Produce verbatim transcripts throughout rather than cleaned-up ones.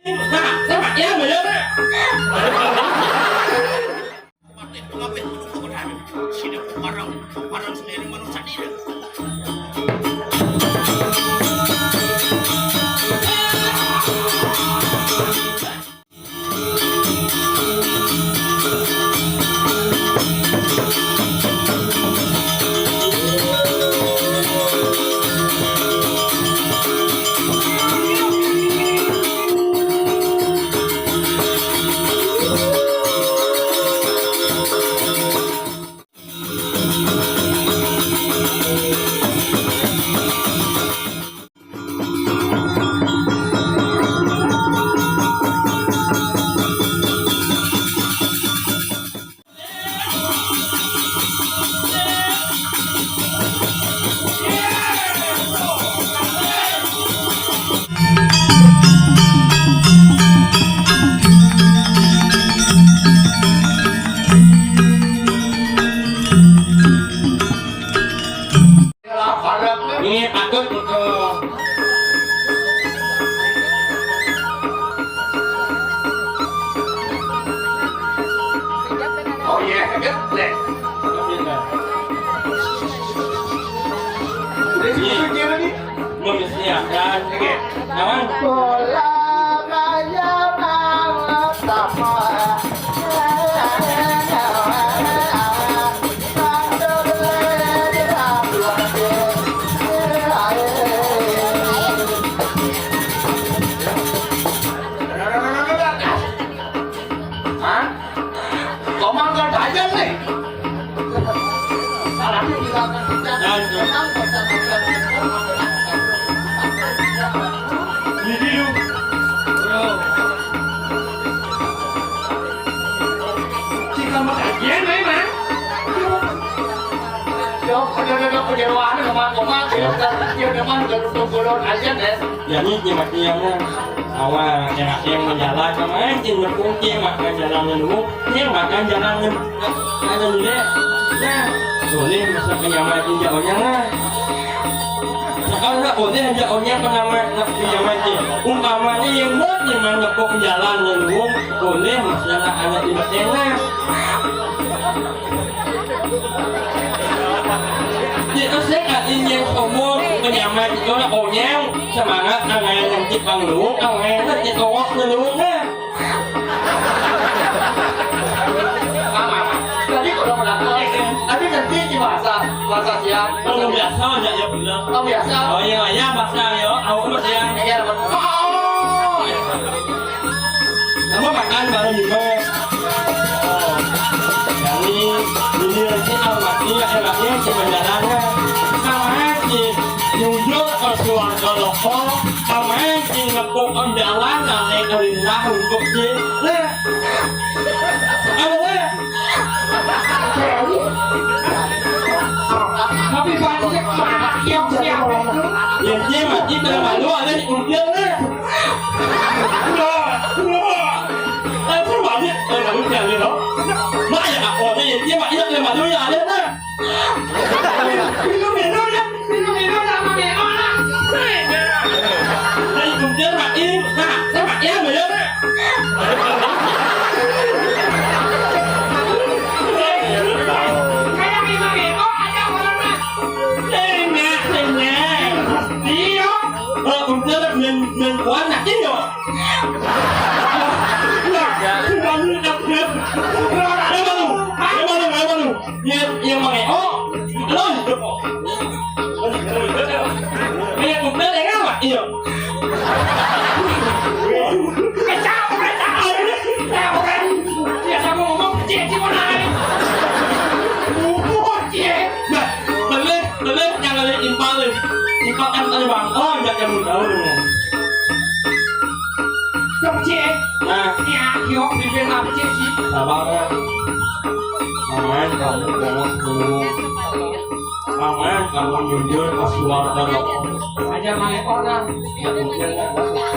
Nah, sama ya, bener. Mati, mati, mati, mati. Sini, parang, parang sendiri manusia ini. Ini patut untuk. Oh iya, deh. Udah sih, dia tadi. Belum siap, kan? Oke. Naon? Bola maya mawar sama. Hah? Komang gak ada nih. Salah nih, tinggalkan kita. Nah, itu. Ini dulu. Bro. Cika mah kajian, memang. Yo, udah, udah, udah, udah, wah, ini kemana, kemana, dia udah, dia udah, mana, udah, udah, udah, aja deh. Jadi, dia mah, dia mah, awal, dia mah, dia mah jalan, kemana, dia mah, dia mah, jalan, lu, dia mah, jalan, lu, ada, lu, deh. Nah, boleh, masa penyama, dia jauhnya, lah. Sekarang boleh aja orangnya pengamat nak pinjam aja. Umpamanya yang buat yang mana kok jalan lalu boleh masalah anak ibadah. Kita sekat ini yang sombong penyamat itu lah orang semangat angai nanti panggung angai nanti tawak lalu nah. Tadi kalau melakon, tapi nanti di bahasa, bahasa siang. Kalau biasa aja ya benar. Oh, biasa. Oh iya, iya, bahasa ya. Aku mah ya. Iya, benar. Oh. Kamu makan baru juga. Oh. Jadi, ini nanti almati ya, enaknya cuma jalannya. Sama aja. Jujur ke keluarga lokal. Pamancing ngepuk ondalan ane kerindah untuk cile. Ada we. Tapi banyak yang siap itu. Ya dia mah kita malu ada di kumpul nih. Udah, udah. Langsung balik, eh, balik ya, lo. Nah, ya, aku nih, dia mah iya, dia malu ya, ada nah. Minum, minum, ya. Minum, minum, sama kayak orang. Dari kemudian Pak Im, nah, saya Pak Im, ya. Kayak gimana, ya? Oh, ada orang, Pak. Enak, enak. Iya. Oh, kemudian main, main kuat, nah, iya. Nah, cuma lu, nah, nah. Emang lu, emang lu, emang lu. Iya, iya, Mang Eko. Lo hidup kok. Iya, gue bilang, ya, apa? Iya. Kacau, kacau. Ya, orang. Ya, sama ngomong, cie, cie, mana? Bubur, cie. Nah, bener, bener, yang ada impal, nih. Impal kan tadi bang. Oh, nggak yang tahu, nih. Dok, cie. Nah. Ya, yo, bibir apa, cie, sih? Sabar, ya. Aman, kamu jangan dulu. Aman, kamu jujur ke keluarga lo. Aja main orang. Ya, mungkin nggak masuk.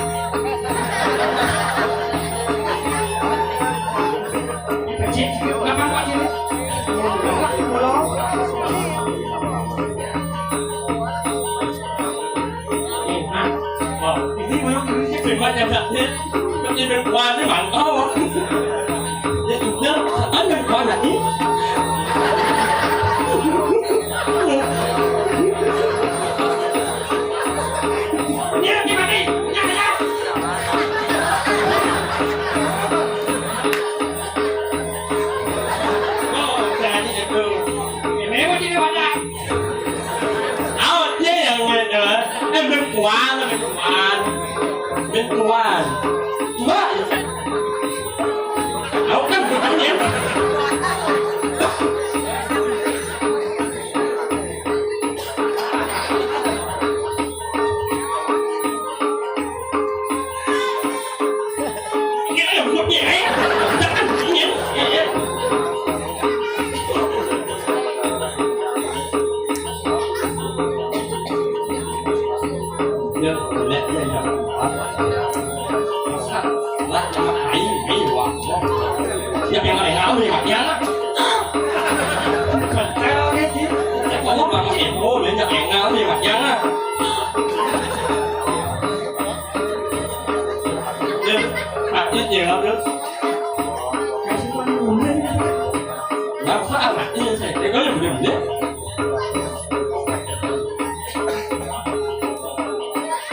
Cik, nggak apa-apa, Cik. Nah, oh, ini belum, ini sih, hebat ya, Cak. Ini berkuasa mantap. Ya sudah, ada berkuasa lagi. Ini lagi mati. Ya, ya. Oh, jadi itu. Ini mah tidak ada. Awak dia yang main, eh, eh, berkuasa, berkuasa. Berkuasa. Dua. Awak kan bukan ya.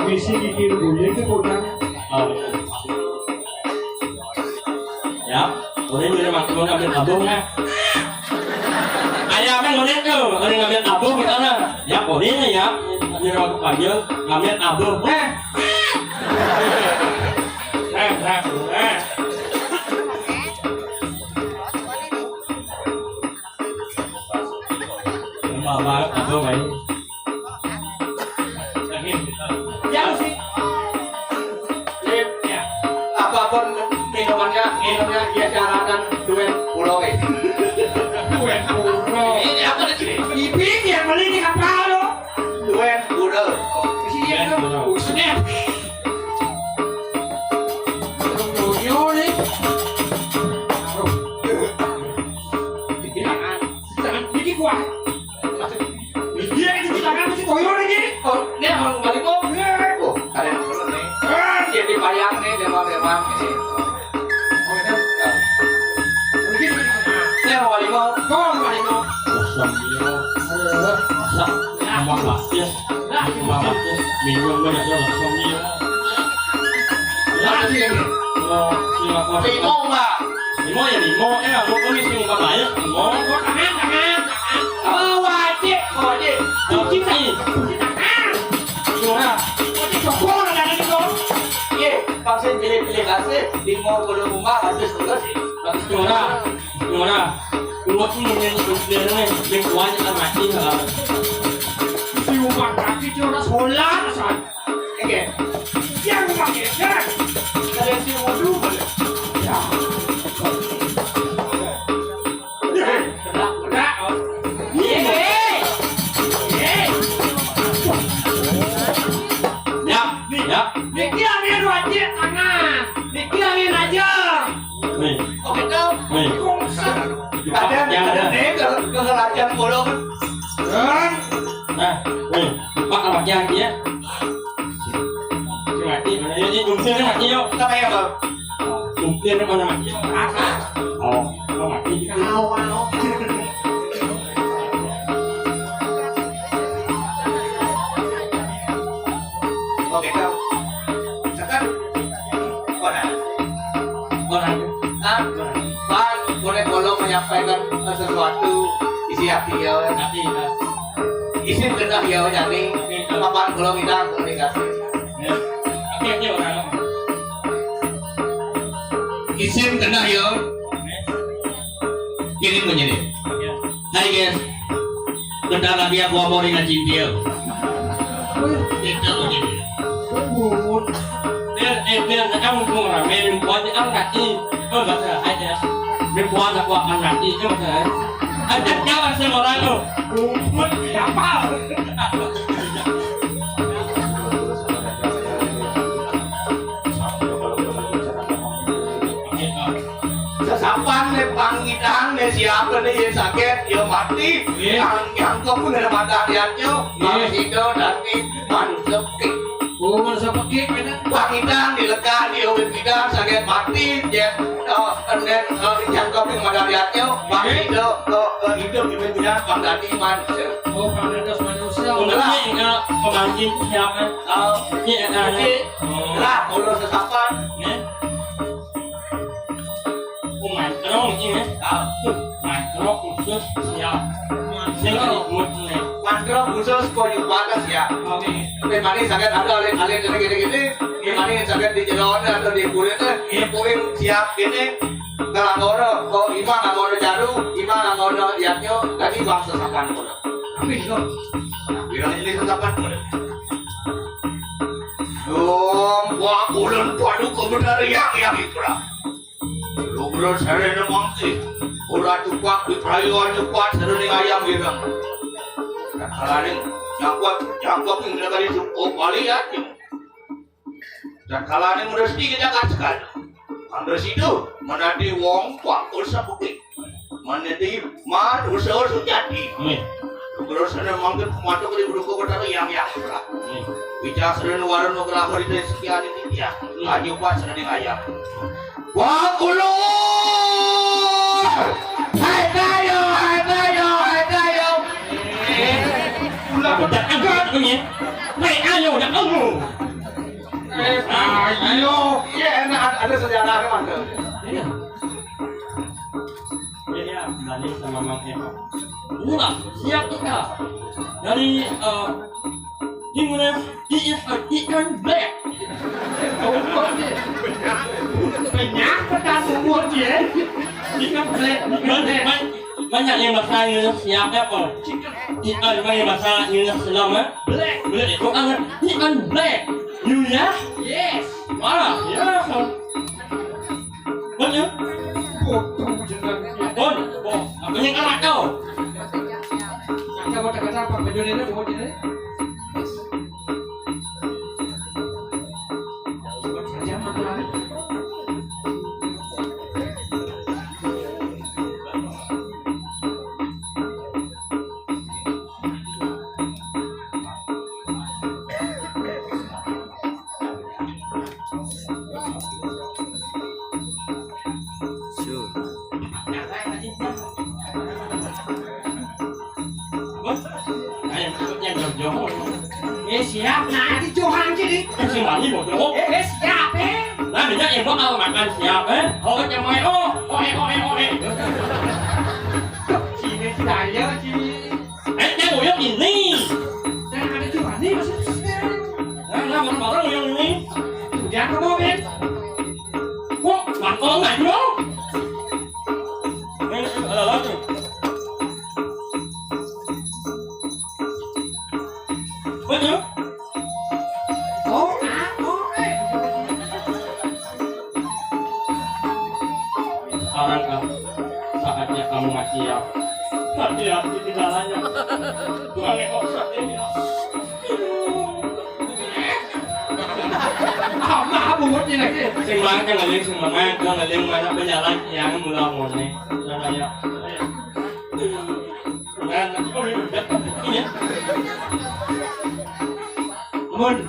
Misi kikir boleh ke kodang? Oh. Ya, boleh boleh makan ngambil abang nah. Ayam kan boleh tuh, boleh ngambil abang kita nah. Ya boleh ya, ngambil waktu panjang, ngambil abang nah. Nah, nah, nah. Mama, abang main. Ya, sih. Ya. Apapun minumannya, minumnya dia syaratan duit pulau eh. Duit pulau. Ini apa sih? Iping yang beli di kapal lo. Duit pulau. Iya, Duit pulau. Buset. Yo, nih. Jangan, jangan bikin gua. Iya, ini kita kan mesti koyo lagi. Oh, ini orang balik kok. Oh, ada yang turun nih. Ah, dia dibayang nih, demam-demam nih. Oh, ini. Begini, begini. Ini orang balik kok. Kok orang balik kok? Kosong dia. Aduh. Masa? Ngomong lah, ya. Nah, ngomong lah, ya. Bingung banyak dia kosong dia. Lagi ini. Oh, silakan. Bingung, Pak. Lima ya lima, eh, aku tuh mesti ngungkap banyak, lima. Oh, tangan, tangan, tangan. Oh, wajib, wajib. Cuci, cuci tangan. Curah. Wajib sokong, ada di kau. Iya, vaksin pilih-pilih kasih, lima puluh rumah, habis terus. Habis curah, curah. Dua tuh yang, yang, yang, yang kuat, yang mati, ha. Si rumah kaki, curah, sekolah, asal. Oke. Yang pakai gas. Dari si wudu. Ya. Berak, berak. Ye. Ye. Ya, ya. Mikir aja lu aja tangan. Mikir aja aja. Nih. Oke, tuh. Nih. Kungsa. Ada, ada nih, ke, ke kerajaan pulau kan. Nah, nih. Pak, apa yang dia? Mati, mana dia? Ini jungkir mati, yuk. Apa ya, Bang? Jungkir mana mati? Oh, mana mati? Oke, Kang. Sekarang, mana? Mana? Ah, Bang, boleh tolong menyampaikan sesuatu isi hati ya? Hati, ya. Isin genah ya, jadi kapan kula ngidang komunikasi. Ya. Tapi aja orang. Isin genah ya. Kini menjadi. Ya. Hai guys. Bentar lagi aku mau ringan cintil. Kita menjadi. Eh, eh, biar kamu mau rame, buat angkat. Oh, enggak usah, aja. Ini kuat aku akan mati, itu kan. Ada kawan sama orang tuh. Rumput, siapa? Sesapan nih, panggitan nih, siapa nih yang sakit, ya mati. Iya. Yang, yang kau pun ada mata lihatnya, iya. Kalau situ nanti manusia. Oh, masa pakai kena. Bang Idang dilekat di ubin bidang saget mati, jen, eh, enden, eh, jangkau ping madariatnya, Bang Ido, eh, eh, hidup di ubin bidang, Bang Dadi man. Oh, Bang Dadi manusia. Ulah. Ini, eh, pemangkin siapa? Oh. Ini, eh, eh, oke. Oh. Lah, kalau sesapan. Ya. Oh, mantrong ini. Ah. Mantrong khusus siap. Sing ribut nih. Mantrong khusus kok nyupates ya. Oke. Tapi mari sangat ada oleh kalian gini gini gini. Ini mari sangat di jeroan atau di kulit nih. Ini poin siap ini. Kalau ngono, kok imang ngono jaru, imang ngono yatnyo, tadi bangsa sapan ngono. Tapi kok. Bilang ini sapan ngono. Dong, wah, ulun padu kebenar yang yang itulah. Lugro sarene mangke. Ora cupak di perayuan cupak sarene ayam ireng. Kakalaning nyangkut, nyangkut ing negari cukup balian. Kakalaning resi kita kaskan. Kan resi itu menadi wong pakul sabuke. Menadi man usaha sujati. Amin. Terus ada mangke pematuk di Bruko Betara yang yang. Amin. Bicara sering warung nugraha di sekian ini ya. Amin. Ayo pas ada di ayam. Wah, kulo. Hai, tayo, hai, tayo, hai, tayo. Eh, udah udah agak ini. Hai, ayo, udah kamu. Eh, ayo. Iya, enak, ada, ada sejarahnya, Mas. Iya. Iya, iya, balik sama Mang Eko. Murah, siap kita. Dari, eh, English, he is a Ikan Black. Penyakit dan umur dia. Ikan Black, Ikan Black. Banyak yang bahasa Inggris siapa kok? Ikan, banyak bahasa Inggris selama. Black. Black itu kan Ikan Black. You ya? Yes. Wah, ya. Bon, ya? Bodoh jeneng. Bon, bon. Apa yang kalah kau? Ada kata-kata apa? Beda ini, beda ini. Eh, siap, nah, di Johan sini. Eh, si Wali bodoh. Eh, eh, siap, eh. Nah, dia yang bakal makan siap, eh. Oh, cemai, oh, oh, eh, oh, eh, oh, eh. Sini, sini, ayo, sini. Eh, yang uyang ini. Yang ada Johan ini masih. Nah, nah, bareng-bareng uyang ini. Dia ke mobil. Kok, bakal nggak, bro? Eh, eh, ada lagi. Betul? Oh, ah, oh, eh. Sekarang kan saatnya kamu mati ya. Hati-hati di jalannya. Tuhan yang kau sakit ya. Apa, apa buatnya lagi? Sing makan lagi, sing makan, sing makan, mana penjalan yang mula mone. Nah, ya. Mun.